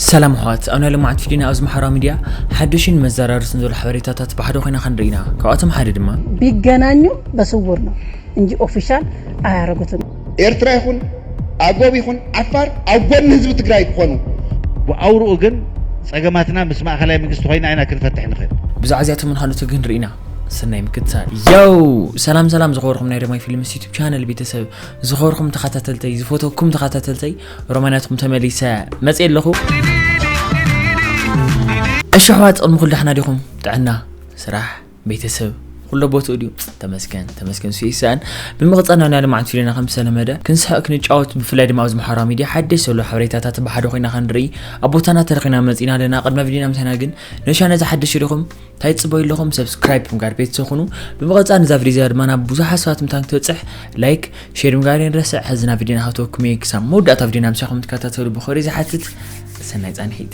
ሰላም ኣሕዋት፣ ኣብ ናይ ሎማዓንቲ ቪድዮና ኣብዚ ማሕበራዊ ሚድያ ሓድሽን መዘራረስን ዘሎ ሓበሬታታት ብሓደ ኮይና ክንርኢ ኢና። ካብኣቶም ሓደ ድማ ቢገናኙ በስውር ነው እንጂ ኦፊሻል አያረጉትም። ኤርትራ ይኹን ኣጎብ ይኹን ዓፋር ኣብ ጎኒ ህዝቢ ትግራይ ክኾኑ። ብኣውርኡ ግን ጸገማትና ምስ ማእኸላይ መንግስቲ ኮይና ኢና ክንፈትሕ ንኽእል። ብዛዕባ እዚኣቶምን ካልኦት ግን ርኢና። ሰናይ ምክትታል። ዮው! ሰላም ሰላም ዝኸበርኩም ናይ ረማይ ፊልምስ ዩቱብ ቻነል ቤተሰብ፣ ዝኸበርኩም ተኸታተልተይ፣ ዝፈተኩም ተኸታተልተይ፣ ሮማናትኩም ተመሊሰ መጽእ ኣለኹ። እሺ ኣሕዋት፣ ቅድሚ ኩሉ ደሕና ዲኹም? ጥዕና፣ ስራሕ፣ ቤተሰብ ኩሎ ቦትኡ ድዩ? ተመስገን ተመስገን፣ እሱ ይስኣን። ብምቕጻል ናብ ናይ ሎማዓንቲ ቪድዮና ከም ዝተለመደ ክንስሕቕ ክንጫወት፣ ብፍላይ ድማ ኣብዚ ማሕበራዊ ሚድያ ሓደሽ ዘሎ ሓበሬታታት ብሓደ ኮይና ክንርኢ ኣብ ቦታና ተረኺና መጺና ኣለና። ቅድሚ ቪድዮና ምሳና ግን ነሻ ነዚ ሓደሽ ዲኹም እንታይ ትጽበዩ ኣለኹም? ሰብስክራይብ ምግባር ቤተሰብ ኩኑ። ብምቕጻል ነዛ ቪድዮ እዚኣ ድማ ናብ ብዙሓት ሰባት ምታን ክትበጽሕ ላይክ፣ ሼር ምግባር የንረስዕ። ሕዚ ናብ ቪድዮና ሃተወኩም እየ። ክሳብ መወዳእታ ቪድዮና ምሳኹም ትከታተሉ ብኽብሪ ዝሓትት። ሰናይ ጻንሒት።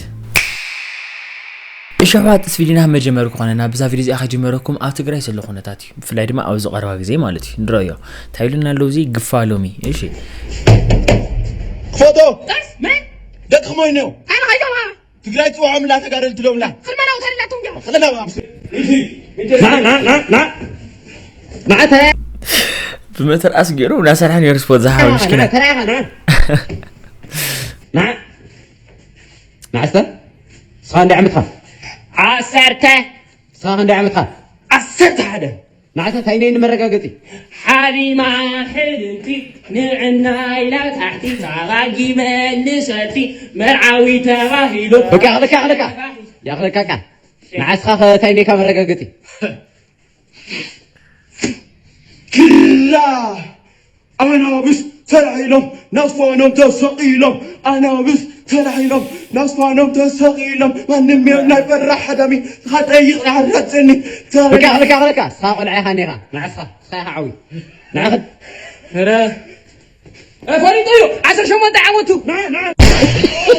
እሺ ኣሕዋት፣ ምስ ቪድዮና መጀመሪ ክኾነና ብዛ ቪድዮ እዚኣ ከጅመረኩም ኣብ ትግራይ ዘሎ ኩነታት እዩ። ብፍላይ ድማ ኣብዚ ቀረባ ግዜ ማለት እዩ። ንረዮ እንታይ ኢሉና ኣለዉ እዚ ግፋ ሎሚ። እሺ ክፈቶ ደቂ ክሞይነው ትግራይ ፅውዖምላ ተጋደልቲ ዶምላ ናዓተ ብመተርኣስ ገይሩ እናሰርሐ ነይሩ ስፖርት ዝሓወ ምሽኪና ናዓስተ ስኻ እንደ ዓመትኻ ዓሰርተ ስኻ እንደ ዓመትኻ ዓሰርተ ሓደ ናዕታ እንታይ ነይ ንመረጋገጺ ሓሊማ ሕልምቲ ንዕና ኢላ ታሕቲ ታራጊመ ንሰቲ መርዓዊ ተባሂሉ በቃ ያኽለካ ያኽለካ ያኽለካ ቃ ንዓስኻ ከ እንታይ ነይካ መረጋገጺ ክላ ኣናብስ ተላዒሎም ናብ ዝፋኖም ተሰቒሎም ኣናብስ ተላዒሎም ናብ ዝፋኖም ተሰቒሎም ማንም የብሉ ናይ ፈራሕ ሓዳሚ ንኻ ጠይቕ ንሓዳፅኒ በቃ ያኽለካ ያኽለካ ስኻ ቆልዓ ኢኻ ኔኻ ንዓስኻ ስኻ ኢኻ ዓዊ ንዓኻ ረ ፈሊጡ እዩ ዓሰርተ ሸሞንተ ዓመቱ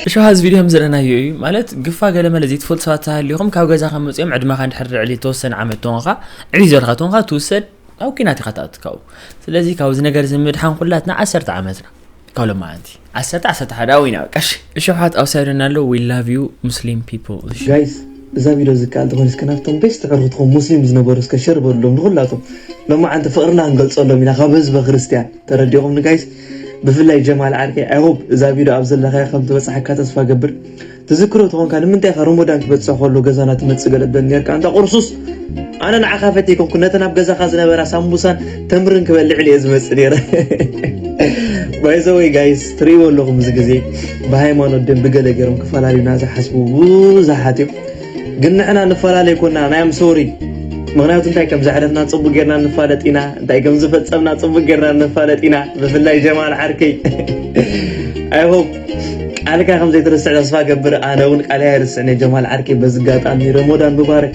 እሾ ሀዝ ቪዲዮ ከም ዝረናዮ እዩ ማለት ግፋ ገለመለ ዘይትፈልጡ ሰባት ተሃሊኹም ካብ ገዛ ከም መፅኦም ዕድመኻ እንድሕር ልዕሊ የተወሰነ ዓመት ተኾንካ ዕብይ ዘልካ ተኾንካ ትውሰድ ኣብ ኲናት ኢኻ ትኣቱ ካብኡ ስለዚ ካብዚ ነገር እዚ ምድሓን ኩላትና ዓሰርተ ዓመትና ካብ ሎማዓንቲ ዓሰርተ ዓሰርተ ሓደ ኣዊና በቃ እሺ እሾ ሓት ኣውሳይደና ኣሎ we love you Muslim people እሺ ጋይስ እዛ ቪድዮ ዝከኣል ተኾይኑ እስከ ናብቶም ቤስት ዕርክትኹም ሙስሊም ዝነበሩ እስከ ሸር በሉሎም ንኹላቶም ሎማዓንቲ ፍቕርና ክንገልፀሎም ኢና ካብ ህዝበ ክርስትያን ተረዲኹም ንጋይስ ብፍላይ ጀማል ዓርከይ I hope እዛ ቪድዮ ኣብ ዘለኻዮ ከም ትበፅሓካ ተስፋ ገብር ትዝክሮ ተኾንካ ንምንታይ ኢኻ ሮሞዳን ክበፅሕ ከሎ ገዛና ትመፅእ ገለ ትበል ነርካ ኣንታ ቁርሱስ ኣነ ንዓኻ ፈትየ ኣይኮንኩን ነተን ኣብ ገዛኻ ዝነበራ ሳምቡሳን ተምርን ክበልዕ ኢለ እየ ዝመፅእ ነይረ by the way ጋይስ ትርእይዎ ኣለኹም እዚ ግዜ ብሃይማኖት ድን ብገለ ገይሮም ክፈላልዩና ዝሓስቡ ብዙሓት እዮም ግን ንሕና ንፈላለ ኣይኮና ናይ ኣም ሶሪ ምኽንያቱ እንታይ ከም ዘሕለፍና ፅቡቅ ጌርና ንፋለጥ ኢና እንታይ ከም ዝፈፀምና ፅቡቅ ጌርና ንፋለጥ ኢና ብፍላይ ጀማል ዓርከይ I hope ቃልካ ከም ዘይትርስዕ ተስፋ ገብር ኣነ እውን ቃለይ ኣይርስዕን እየ ጀማል ዓርከይ በዚ ኣጋጣሚ ረሞዳን ሙባረክ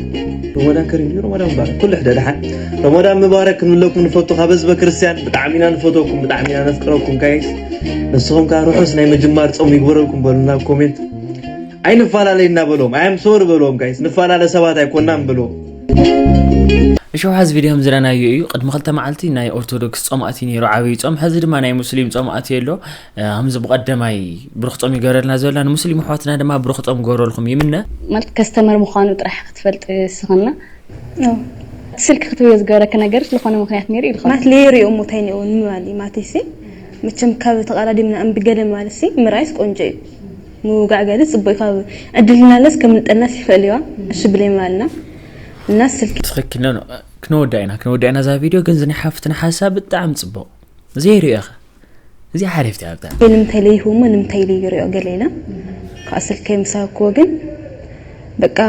ረሞዳን ከሪም ድዩ ረሞዳን ሙባረክ ኩሉ ሕደ ደሓን ረሞዳን ሙባረክ ክንብለኩም ንፈቱ ካብ ህዝበ ክርስትያን ብጣዕሚ ኢና ንፈትወኩም ብጣዕሚ ኢና ነፍቅረኩም ጋይስ ንስኹም ከኣ ርሑስ ናይ ምጅማር ጾም ይግበረልኩም በሉና ኮሜንት ኣይንፈላለይ እናበሎም ኣይ ኣም ሶሪ በልዎም ጋይስ ንፈላለ ሰባት ኣይኮናን በልዎም እሾ ሓዝ ቪድዮ ከም ዝረናዮ እዩ ቅድሚ ክልተ መዓልቲ ናይ ኦርቶዶክስ ጾም ኣትዩ ነይሩ ዓብዪ ጾም ሕዚ ድማ ናይ ሙስሊም ጾም ኣትዩ ኣሎ ከምዚ ብቐደማይ ብሩኽ ጾም ይገረልና ዘላ ንሙስሊም ኣሕዋትና ድማ ብሩኽ ጾም ገረልኩም ይምነ ማለት ከስተመር ምዃኑ ጥራሕ ክትፈልጥ ስኽና ስልክ ክትብዮ ዝገበረኪ ነገር ዝኾነ ምክንያት ነይሩ ኢልካ ማለት ለየሪኦ እሞ እንታይ ኒኦ ንምባል እዩ ማለት ሲ መቸም ካብ ተቃዳዲምና እምቢ ገለ ማለት ሲ ምራይስ ቆንጆ እዩ ምውጋዕ ገለ ጽቡቅ ካብ ዕድልናለስ ከምንጠልናስ ይኽእል እዋ እሺ ብለይ ምባልና እና ስልኪ ትኽክል ነው ክንወዳ ኢና ክንወዳ ኢና እዛ ቪድዮ ግን ዝናይ ሓፍትና ሓሳብ ብጣዕሚ ጽቡቅ ዘይሪኦ ኢኻ እዚ ሓሪፍ ትያ ኣብታ ንምንታይ ለይህቡ እሞ ንምንታይ ለይሪኦ ገለ ኢላ ከዓ ስልከይ ምሳኩዎ ግን በቃ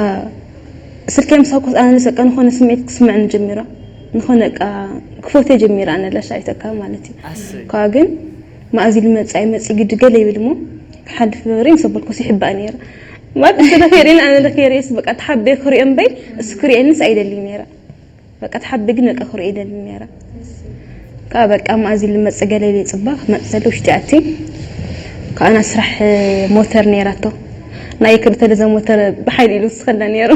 ስልከይ ምሳኩ ኣነስ በቃ ንኾነ ስምዒት ክስምዕኒ ጀሚራ ንኾነ በቃ ክፎትዮ ጀሚራ ኣነ ለሻይተካ ማለት እዩ ከዓ ግን ማእዚ ልመፅእ ኣይመፅእ ግዲ ገለ ይብል እሞ ክሓልፍ በሪ ምስ ኣበልኩስ ይሕባእ ነይረ ማለት ስለ ከይርእን ኣነ ለከይርእስ በቃ ተሓበየ ክሪኦ እምበይ እሱ ክሪኤንስ ኣይደሊ ነይረ በቃ ተሓቢ ግን በቃ ክርኢ ይደሊ ነይረ ከዓ በቃ ማእዚ ልመፀ ገለ ኢለ ፅባ ክትመፅእ ተለ ውሽጢ ኣቲ ከዓ ና ስራሕ ሞተር ነይራቶ ናይ ክልተ ለዘ ሞተር ብሓይሊ ኢሉ ዝስኸላ ነይሩ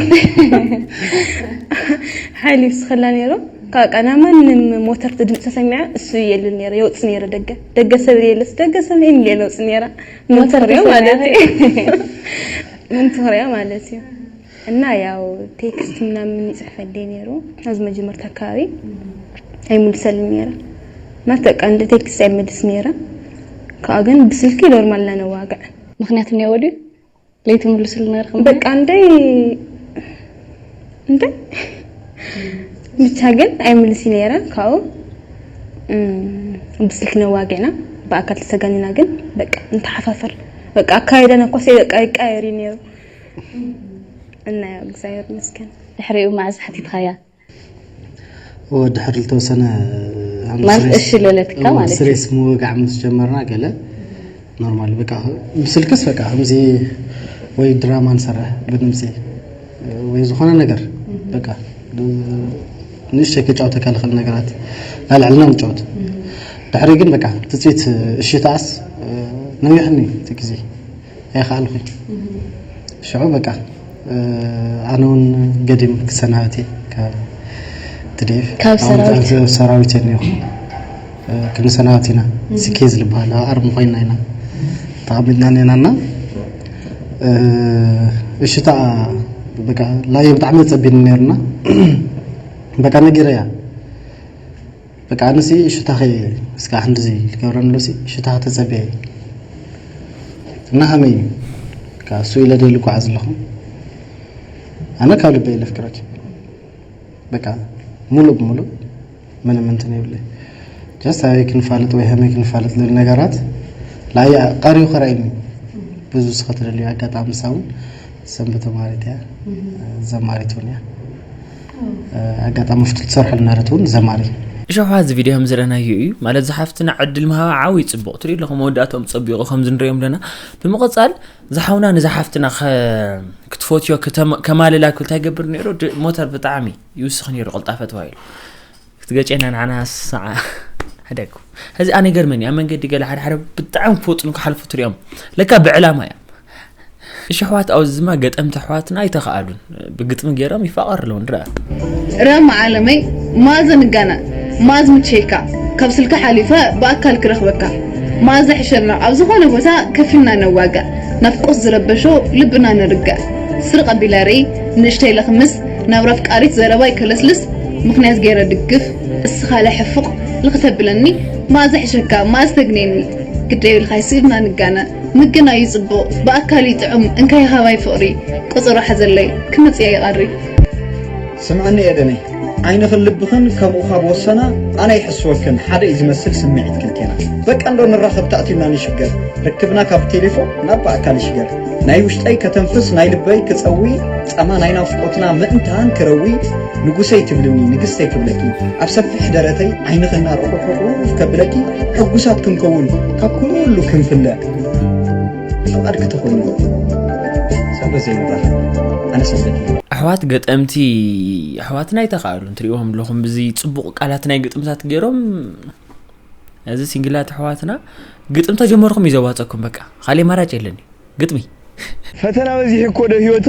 ሓይሊ ይስኸላ ነይሩ ከዓ በቃ ና ማንም ሞተር ድምፂ ተሰሚዐ እሱ የሉ ነይረ የውፅ ነይረ ደገ ደገ ሰብ የለስ ደገ ሰብ የለ የውፅ ነይራ ሞተር ሪኦ ማለት እዩ ምእንቲ ክሪኣ ማለት እዩ። እና ያው ቴክስት ምናምን ይፅሕፈልይ ነይሩ ኣብዚ መጀመርታ ኣካባቢ ኣይምልሰልን ነይረ። ማለት በቃ እንደ ቴክስት ኣይምልስ ነይረ። ከዓ ግን ብስልኪ ኖርማል እናነዋግዕ። ምክንያት እኒኦ ድዩ? ለይቲ ምልስሉ ነርኩም? በቃ እንደ እንደ ብቻ ግን ኣይምልስ ነይረ። ካብኡ ብስልክ ነዋጊዕና ብኣካል ተሰጋኒና ግን በቃ እንተሓፋፈር በቃ ኣካይደና እኮ በቃ ይቃየር እዩ ነይሩ። እና ያው እግዚኣብሔር ይመስገን። ድሕሪኡ መዓዝ ሓቲትካያ? ወድሕር ዝተወሰነ ማለት እሺ ለለትካ ማለት ስሬስ ምውጋዕ ምስ ጀመርና ገለ ኖርማል በቃ ብስልክስ በቃ ከምዚ ወይ ድራማ ንሰርሕ ብድምፂ ወይ ዝኾነ ነገር በቃ ንእሽተይ ከጫውተካ ልኽእል ነገራት ላልዕልና ንጫወት። ድሕሪ ግን በቃ ትፅቢት እሽታኣስ ነዊሕኒ እቲ ግዜ ኣይኸኣልኩ። ሽዑ በቃ ኣነ እውን ገዲም ክሰናበት እየ ካብ ትድኤፍ ካብ ሰራዊት። ሰራዊት እየ እኒኹ። ክንሰናበት ኢና ስኬ ዝበሃል ኣብ ኣርሚ ኮይና ኢና ተቐሚጥና ኔና እና እሽታ በቃ ላየ ብጣዕሚ ተፀቢኒ ነይሩና። በቃ ነጊረያ በቃ ኣነሲ እሽታ ከ እስካ ክንድዚ ልገብረኒ ኢሉሲ እሽታ ከተፀብየ እና ከመይ እዩ በቃ እሱ ኢለ ድየ ልጓዓዝ ኣለኹ። ኣነ ካብ ልበይ ኢለ ኣፍቅረኪ በቃ ሙሉእ ብሙሉእ ምንም እንትን የብለይ። ጀስት ኣበይ ክንፋለጥ ወይ ከመይ ክንፋለጥ ዝብል ነገራት ላየ ቀሪቡ ክረኣይኒ ብዙ ስኸ ትደልዩ ኣጋጣሚ ንሳ እውን ሰንበት ተማሃሪት እያ ዘማሪት እውን እያ። ኣጋጣሚ ኣብቲ ትሰርሐሉ ነበረት እውን ዘማሪ። እሾሓ እዚ ቪድዮ ከም ዝረናዮ እዩ ማለት ዝሓፍትና ዕድል ምሃባ ዓብይ ፅቡቅ ትሪኡ ኣለኹም መወዳእቶም ፀቢቁ ከም ዝንሪኦም ኣለና ብምቕፃል ዝሓውና ንዛ ሓፍትና ክትፈትዮ ከማልላ ክብል እንታይ ገብር ነይሩ ሞተር ብጣዕሚ ይውስኽ ነይሩ ቅልጣፈ ተባሂሉ ክትገጨና ንዓና ሰዓ ሕደጉ ሕዚ ኣነ ገርመኒ ኣብ መንገዲ ገለ ሓደ ሓደ ብጣዕሚ ክወጥኑ ክሓልፉ ትሪኦም ለካ ብዕላማ እዮም እሺ ኣሕዋት ኣብዚ ድማ ገጠምቲ ኣሕዋትና ኣይተኸኣሉን ብግጥሚ ገይሮም ይፋቐር ኣለዉ ንርኣ ረም ዓለመይ ማዘ ንጋና ማዝ ምቸይካ ካብ ስልካ ሓሊፈ ብኣካል ክረኽበካ ማዘ ሕሸና ኣብ ዝኾነ ቦታ ከፊልና ነዋጋ ናፍቆት ዝረበሾ ልብና ነርጋ ስርቕ ኣቢለ ርኢ ንእሽተይ ለኽምስ ናብ ራፍቃሪት ዘረባይ ከለስልስ ምኽንያት ገይረ ድግፍ እስኻለ ሕፉቕ ልኽተብለኒ ማዘ ሕሸካ ማዝ ተግኔኒ ግደይ ኢልካ ይስኢልና ንጋና ምግናይ እዩ ጽቡቕ ብኣካል እዩ ጥዑም እንካይ ሃባይ ፍቕሪ ቁጽሩ ሓዘለይ ክመጽእ ይቐሪ ስምዕኒ ኤደነይ ዓይንኽን ልብኽን ከምኡ ካብ ወሰና ኣነ ይሕስወክን ሓደ እዩ ዝመስል ስምዒት ክልቴና በቃ እንዶ ንራኸብ ተኣትዩና ንሽገር ርክብና ካብ ቴሌፎን ናብ ብኣካል ይሽገር ናይ ውሽጠይ ከተንፍስ ናይ ልበይ ክጸዊ ጸማ ናይ ናፍቆትና ምእንታን ክረዊ ንጉሰይ ትብልኒ ንግስተይ ክብለኪ ኣብ ሰፊሕ ደረተይ ዓይንኽና ርቑፍ ርቑፍ ከብለኪ ሕጉሳት ክንከውን ካብ ኩሉ ክንፍለ ፍቓድ ክተኾይኑ ሰንበት ዘይምራሕ ኣነ ሰንበት እዩ ኣሕዋት ገጠምቲ ኣሕዋትና ኣይተኻእሉን ትሪእዎም ኣለኹም ብዚ ፅቡቕ ቃላት ናይ ግጥምታት ገይሮም እዚ ሲንግላት ኣሕዋትና ግጥም ተጀመርኩም እዩ ዘዋፀኩም በቃ ካሊእ ማራጭ የለኒ ግጥሚ ፈተና በዚሑ እኮ ዶ ህይወት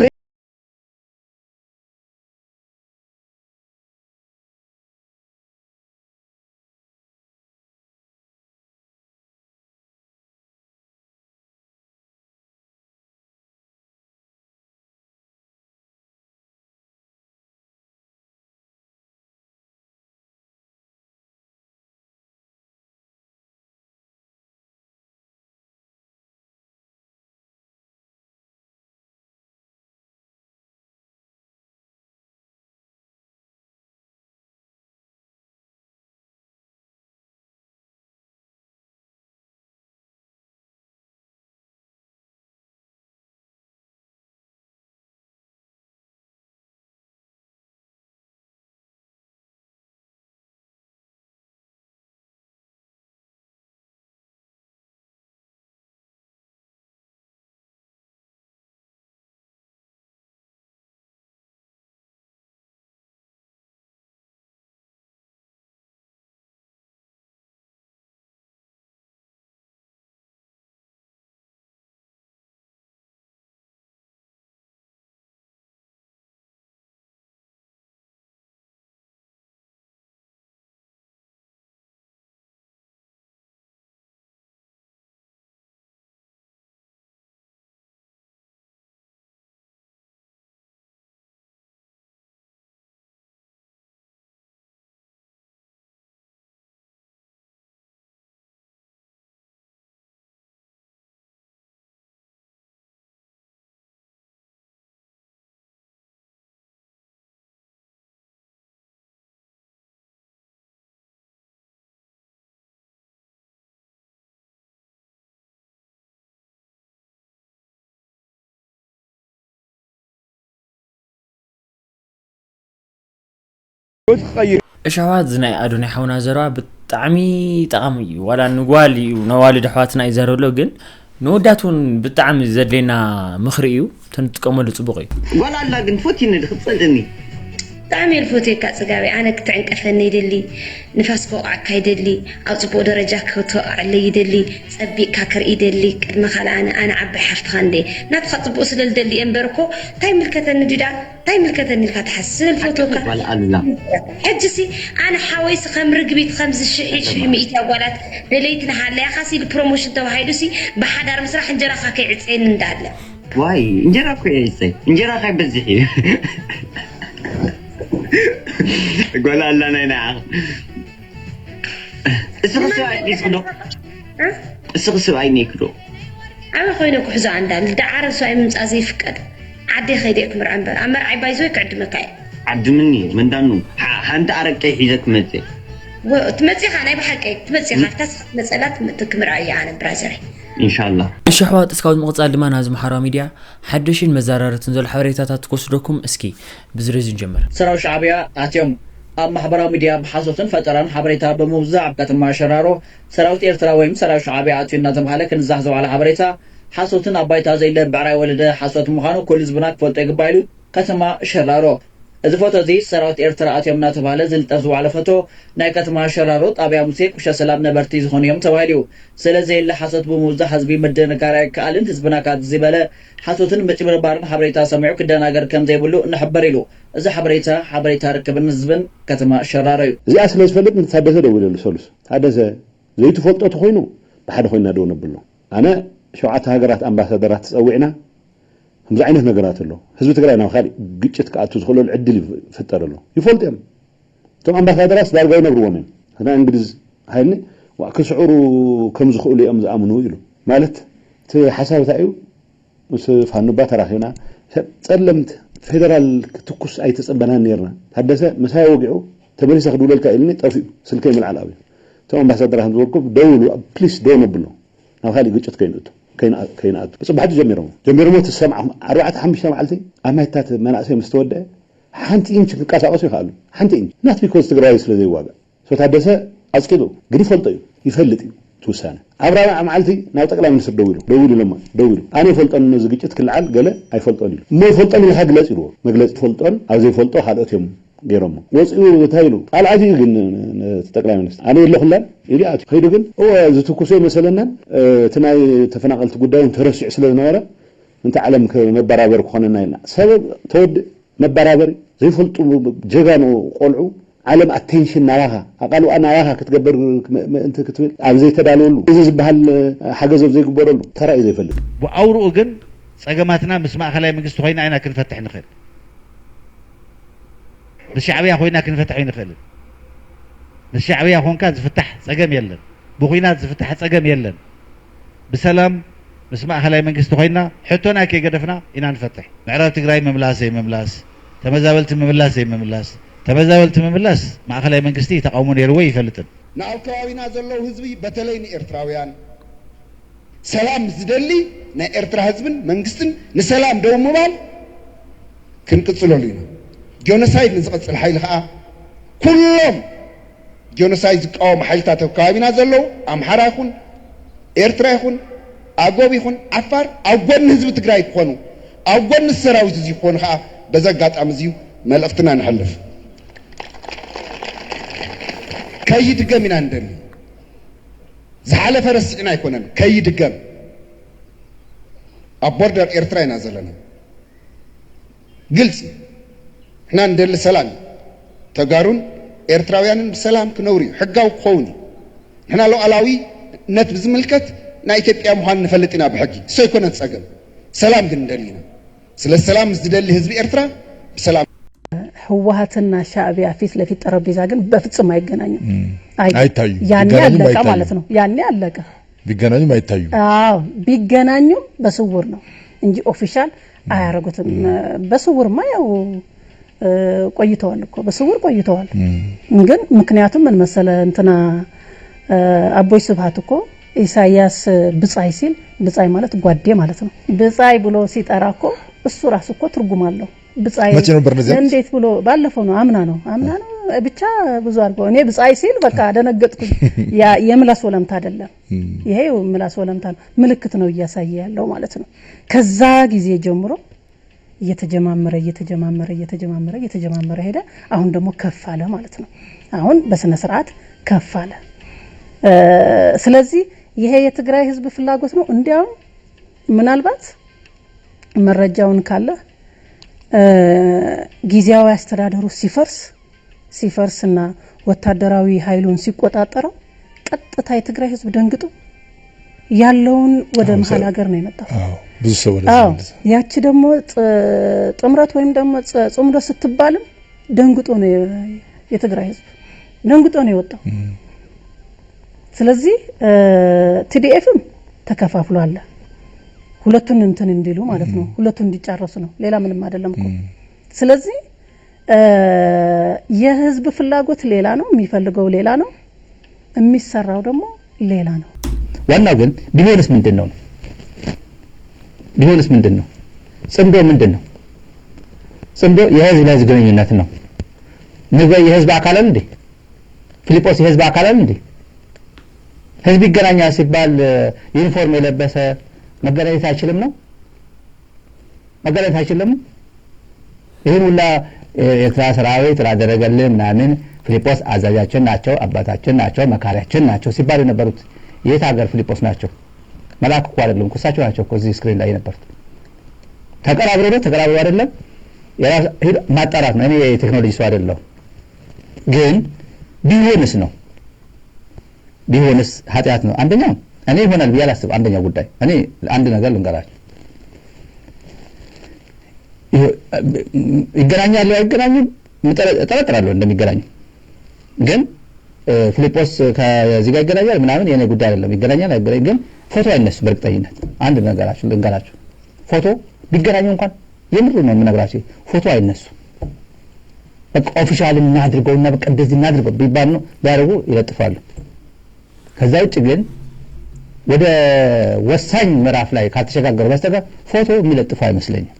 እሺ ኣሕዋት፣ እዚ ናይ ኣዶናይ ሓውና ዘረባ ብጣዕሚ ጠቓሚ እዩ። ዋላ ንጓል እዩ፣ ነዋልድ ኣሕዋትና እዩ ዘረብሎ፣ ግን ንወዳት እውን ብጣዕሚ ዘድልየና ምኽሪ እዩ። ተንጥቀመሉ ጽቡቕ እዩ። ጓል ኣላ ግን ፈቲኒ ዶ ክትጸልእኒ? ብጣዕሚ እየ ዝፈትየካ ጽጋበይ። ኣነ ክትዕንቀፈኒ ይደሊ፣ ንፋስ ክወቕዓካ ይደሊ፣ ኣብ ጽቡቕ ደረጃ ክተወቕዐለይ ይደሊ፣ ጸቢቕካ ክርኢ ይደሊ። ቅድመ ካልእ ኣነ ኣነ ዓባይ ሓፍትኻ እንደ ናትኻ ጽቡቕ ስለ ዝደሊ እየ እምበር እኮ እንታይ ምልከተኒ ድዳ እንታይ ምልከተኒ ኢልካ ትሓስብ ስለ ዝፈትወካ። ጓል ኣሉላ። ሕጂ ሲ ኣነ ሓወይሲ ከም ርግቢት ከምዚ ሽሒ ሽሒ ሚእቲ ኣጓላት ደለይቲ ንሃለያ ካሲ ኢሉ ፕሮሞሽን ተባሂሉ ሲ ብሓዳር ምስራሕ እንጀራኻ ከይዕፀየኒ እንዳለ። ዋይ እንጀራ እኮ እየ ይፀይ እንጀራ ካይ በዝሕ እዩ። ጓል ኣላ ናይ ንዓኻ እስኺ ሰብኣይ ዲስኺ ዶ? እስኺ ሰብኣይ ኔክ ዶ? ኣበይ ኮይነ ኩሕዞ ኣንዳል ዳዓረብ ሰብኣይ ምምፃእ ዘይፍቀድ ዓደይ ከይደ ክምርዐ እምበር ኣብ መርዓይ ባይዞይ ክዕድመካ እየ። ዓድምኒ መንዳኑ ሓ- ሓንቲ ኣረቀይ ሒዘ ክመፅእ ወ- ትመፅኻ ናይ ብሓቀይ ትመፅኻ ኣብታ ስኻ ትመፀላ ትም- ክምርዐ እየ ኣነ ብራዘረይ። ኢንሻላ። እሺ ኣሕዋት፣ እስካብ ምቕፃል ድማ ናዚ ማሕበራዊ ሚድያ ሓደሽን መዘራረብትን ዘሎ ሓበሬታታት ክወስደኩም እስኪ ብዝርዝር ንጀምር። ሰራዊት ሻዕብያ ኣትዮም ኣብ ማሕበራዊ ሚድያ ብሓሶትን ፈጠራን ሓበሬታ ብምውዛዕ ኣብ ከተማ ሸራሮ ሰራዊት ኤርትራ ወይም ሰራዊት ሻዕብያ ኣትዩ እናተባሃለ ክንዛሕ ዝዋዕለ ሓበሬታ ሓሶትን ኣብ ባይታ ዘይለ ብዕራይ ወለደ ሓሶት ምዃኑ ኩሉ ህዝብና ክፈልጦ ይግባእ ኢሉ ከተማ ሸራሮ። እዚ ፎቶ እዚ ሰራዊት ኤርትራ ኣትዮም እናተባህለ ዝልጠፍ ዝዋዕለ ፎቶ ናይ ከተማ ሸራሮ ጣብያ ሙሴ ቁሸ ሰላም ነበርቲ ዝኾኑ እዮም ተባሂሉ እዩ። ስለ ዘየለ ሓሶት ብምውዛዕ ህዝቢ ምድንጋር ኣይከኣልን። ህዝብና ካብ ዝበለ ሓሶትን ምጭብርባርን ሓበሬታ ሰሚዑ ክደናገር ከም ዘይብሉ ንሕበር ኢሉ። እዚ ሓበሬታ ሓበሬታ ርክብን ህዝብን ከተማ ሸራሮ እዩ። እዚኣ ስለ ዝፈልጥ ንታደሰ ደዊለሉ ሰሉስ። ታደሰ ዘይትፈልጦ ተኾይኑ ብሓደ ኮይንና ደው ነብሎ። ኣነ ሸውዓተ ሃገራት ኣምባሳደራት ተፀዊዕና ከምዚ ዓይነት ነገራት ኣሎ። ህዝቢ ትግራይ ናብ ካሊእ ግጭት ክኣቱ ዝኽእለሉ ዕድል ይፍጠር ኣሎ። ይፈልጡ እዮም። እቶም ኣምባሳደራት ዳርጋ ይነግርዎም እዮም። እና እንግሊዝ ሃይልኒ ዋ ክስዕሩ ከም ዝኽእሉ እዮም ዝኣምኑ ኢሉ። ማለት እቲ ሓሳብ እንታይ እዩ? ምስ ፋኑባ ተራኺብና ሰብ ጸለምት ፌደራል ክትኩስ ኣይተጸበናን ነርና። ታደሰ ምሳይ ወጊዑ ተመሊሰ ክድውለልካ ኢልኒ ጠፊኡ ስልከይ ምልዓል ኣብዩ። እቶም ኣምባሳደራት ዝበልኩም ደውሉ ፕሊስ ደው ነብሎ ናብ ካሊእ ግጭት ከይንእቱ ከይንኣ- ከይንኣቱ ጽባሕቲ ጀሚሮሞ ጀሚሮሞ ትሰምዓኹም ኣርባዕተ ሓሙሽተ መዓልቲ ኣብ ማይታት መናእሰይ ምስ ተወደአ ሓንቲ ኢንች ክንቀሳቀሱ ይኽኣሉ ሓንቲ ኢንች not because ትግራይ ስለ ዘይዋጋእ ሰው ታደሰ ኣጽቂጡ ግን ይፈልጦ እዩ ይፈልጥ እዩ ትውሳነ ኣብ ራብዓ መዓልቲ ናብ ጠቅላይ ሚኒስትር ደዊሉ ደዊሉ ኢሎማ ደዊሉ ኣነ ይፈልጦን ነዚ ግጭት ክልዓል ገለ ኣይፈልጦን ኢሉ እሞ ይፈልጦን ኢልካ ግለጽ ኢልዎ መግለጺ ይፈልጦን ኣብ ዘይፈልጦ ካልኦት እዮም ገይሮሞ ወፂኡ እንታይ ኢሉ ቃል ኣትዩ ግን ነቲ ጠቅላይ ሚኒስትር ኣነ የለኹላን ኢሉ ኣትዩ ከይዱ ግን እወ ዝትኩሶ ይመሰለናን እቲ ናይ ተፈናቀልቲ ጉዳይ እውን ተረሲዑ ስለ ዝነበረ እንተ ዓለም መበራበሪ ክኾነና ኢልና ሰበብ ተወድእ መበራበሪ ዘይፈልጡ ጀጋኑ ቆልዑ ዓለም ኣቴንሽን ናባኻ ኣቃልዋ ናባኻ ክትገበር ምእንቲ ክትብል ኣብ ዘይተዳለወሉ እዚ ዝበሃል ሓገዝ ኣብ ዘይግበረሉ ተራ እዩ ዘይፈልጥ። ብኣውርኡ ግን ጸገማትና ምስ ማእኸላይ መንግስቲ ኮይና ኢና ክንፈትሕ ንኽእል። ምስ ሻዕብያ ኮይና ክንፈትሕ ኣይንኽእልን። ምስ ሻዕብያ ኮንካ ዝፍታሕ ጸገም የለን። ብኹናት ዝፍታሕ ጸገም የለን። ብሰላም ምስ ማእኸላይ መንግስቲ ኮይና ሕቶና ከይገደፍና ኢና ንፈትሕ። ምዕራብ ትግራይ ምምላስ ዘይምምላስ፣ ተመዛበልቲ ምምላስ ዘይምምላስ፣ ተመዛበልቲ ምምላስ ማእኸላይ መንግስቲ ተቓውሞ ነይርዎ ኣይፈልጥን። ንኣብ ከባቢና ዘለዉ ህዝቢ በተለይ ንኤርትራውያን ሰላም ዝደሊ ናይ ኤርትራ ህዝብን መንግስትን ንሰላም ደው ምባል ክንቅጽለሉ ኢና። ጆኖሳይድ ንዝቐጽል ሓይሊ ከኣ ኩሎም ጆኖሳይድ ዝቃወሙ ሓይልታት ኣብ ከባቢና ዘለዉ ኣምሓራ ይኹን ኤርትራ ይኹን ኣጎብ ይኹን ዓፋር ኣብ ጎኒ ህዝቢ ትግራይ ክኾኑ ኣብ ጎኒ ሰራዊት እዚ ክኾኑ ከኣ በዚ ኣጋጣሚ እዚዩ መልእኽትና ነሕልፍ። ከይድገም ኢና ንደሊ። ዝሓለፈ ረሲዕና ኣይኮነን ከይድገም ኣብ ቦርደር ኤርትራ ኢና ዘለና ግልፂ ንሕና ንደሊ ሰላም እዩ ተጋሩን ኤርትራውያንን ብሰላም ክነብሩ እዩ ሕጋዊ ክኸውን እዩ ንሕና ሉዓላዊነት ብዝምልከት ናይ ኢትዮጵያ ምዃን ንፈልጥ ኢና ብሕጊ እሱ ኣይኮነን ፀገም ሰላም ግን ንደሊ ኢና ስለ ሰላም ዝደሊ ህዝቢ ኤርትራ ብሰላም ህወሓትና ሻእቢያ ፊት ለፊት ጠረጴዛ ግን በፍጹም አይገናኙም። አይ- አይታዩም። ያኔ ቢገናኙም አለቀ አይታዩም። ማለት ነው። ያኔ አለቀ። ቢገናኙም አይታዩም። አዎ ቢገናኙም በስውር ነው እንጂ ኦፊሻል አያረጉትም። በስውርማ ያው እ፣ ቆይተዋል እኮ በስውር ቆይተዋል። ግን ምክንያቱም ምን መሰለ እንትና እ፣ አቦይ ስብሃት እኮ ኢሳያስ ብጻይ ሲል ብጻይ ማለት ጓዴ ማለት ነው። ብጻይ ብሎ ሲጠራ እኮ እሱ ራሱ እኮ ትርጉም አለው። ብጻይ መቼ ነበር እንደዚህ ያሉት? እንዴት ብሎ ባለፈው ነው አምና ነው አምና ነው ብቻ ብዙ አልኩ። እኔ ብጻይ ሲል በቃ ደነገጥኩኝ። የምላስ ወለምታ አይደለም ይሄ፣ ምላስ ወለምታ ነው፣ ምልክት ነው እያሳየ ያለው ማለት ነው። ከዛ ጊዜ ጀምሮ እየተጀማመረ እየተጀማመረ እየተጀማመረ እየተጀማመረ ሄደ። አሁን ደግሞ ከፍ አለ ማለት ነው። አሁን በስነ ስርዓት ከፍ አለ። ስለዚህ ይሄ የትግራይ ህዝብ ፍላጎት ነው። እንዲያውም ምናልባት መረጃውን ካለ ጊዜያዊ አስተዳደሩ ሲፈርስ ሲፈርስና ወታደራዊ ኃይሉን ሲቆጣጠረው ቀጥታ የትግራይ ህዝብ ደንግጦ ያለውን ወደ መሀል ሀገር ነው የመጣው። ብዙ ሰው ወደ ያቺ ደግሞ ጥምረት ወይም ደግሞ ጽምዶ ስትባልም ደንግጦ ነው የትግራይ ህዝብ ደንግጦ ነው የወጣው። ስለዚህ ቲዲኤፍም ተከፋፍሎ አለ። ሁለቱን እንትን እንዲሉ ማለት ነው፣ ሁለቱን እንዲጫረሱ ነው። ሌላ ምንም አይደለም እኮ። ስለዚህ የህዝብ ፍላጎት ሌላ ነው፣ የሚፈልገው ሌላ ነው፣ የሚሰራው ደግሞ ሌላ ነው። ዋናው ግን ቢሆንስ ምንድን ነው? ቢሆንስ ምንድን ነው? ጽምዶ ምንድን ነው? ጽምዶ የህዝብ ለህዝብ ግንኙነት ነው። ንበይ የህዝብ አካል አይደል እንዴ? ፊልጶስ የህዝብ አካል አይደል እንዴ? ህዝብ ይገናኛል ሲባል ዩኒፎርም የለበሰ መገናኘት አይችልም ነው? መገናኘት አይችልም? ይህን ሁላ ኤርትራ ሰራዊት ላደረገልን ምናምን ፊልጶስ አዛዣችን ናቸው፣ አባታችን ናቸው፣ መካሪያችን ናቸው ሲባል የነበሩት የት ሀገር ፊልጶስ ናቸው? መልአክ እኮ አይደለም እኮ፣ እሳቸው ናቸው እኮ እዚህ ስክሪን ላይ የነበሩት። ተቀራብሮ ነው ተቀራብሮ አይደለም ማጣራት ነው። እኔ የቴክኖሎጂ ሰው አይደለሁም፣ ግን ቢሆንስ ነው ቢሆንስ ኃጢአት ነው። አንደኛው እኔ ይሆናል ብዬ አላስብ። አንደኛው ጉዳይ እኔ አንድ ነገር ልንገራችሁ። ይገናኛሉ አይገናኙም እጠረጥራለሁ እንደሚገናኙ። ግን ፊልጶስ ከዚህ ጋር ይገናኛል ምናምን የኔ ጉዳይ አይደለም። ይገናኛል አይገናኝ ግን ፎቶ አይነሱም በእርግጠኝነት። አንድ ነገራችሁ ልንገራችሁ፣ ፎቶ ቢገናኙ እንኳን የምር ነው የምነግራችሁ፣ ፎቶ አይነሱም። በቃ ኦፊሻል እናድርገውና በቃ እንደዚህ እናድርገው ቢባል ነው ቢያደርጉ ይለጥፋሉ። ከዛ ውጭ ግን ወደ ወሳኝ ምዕራፍ ላይ ካልተሸጋገሩ በስተቀር ፎቶ የሚለጥፉ አይመስለኝም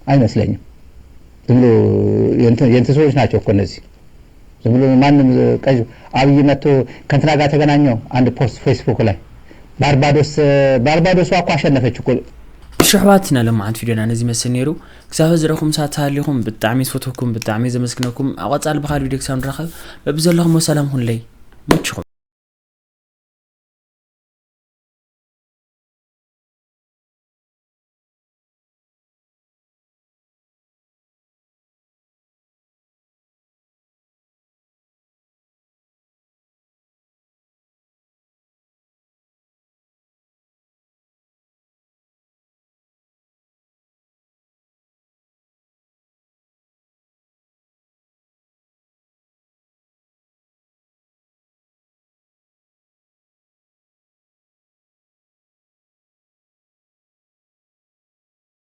አይመስለኝም። ዝም ብሎ የእንትን ሰዎች ናቸው እኮ እነዚህ። ዝም ብሎ ማንም ቀይ አብይ መጥቶ ከእንትና ጋር ተገናኘው አንድ ፖስት ፌስቡክ ላይ ባርባዶስ ባርባዶስ እኮ አሸነፈች እኮ። እሺ ኣሕዋትና፣ ለማዓንት ቪድዮና ነዚ መስል ነይሩ። ክሳብ ዝረኹም ሳት ሃሊኹም ብጣዕሚ ዝፈትወኩም ብጣዕሚ ዘመስግነኩም። ኣብ ቀጻሊ ብኻል ቪድዮ ክሳብ ንራኸብ በብዘለኹም ሰላም ሁንለይ። ምችኹም።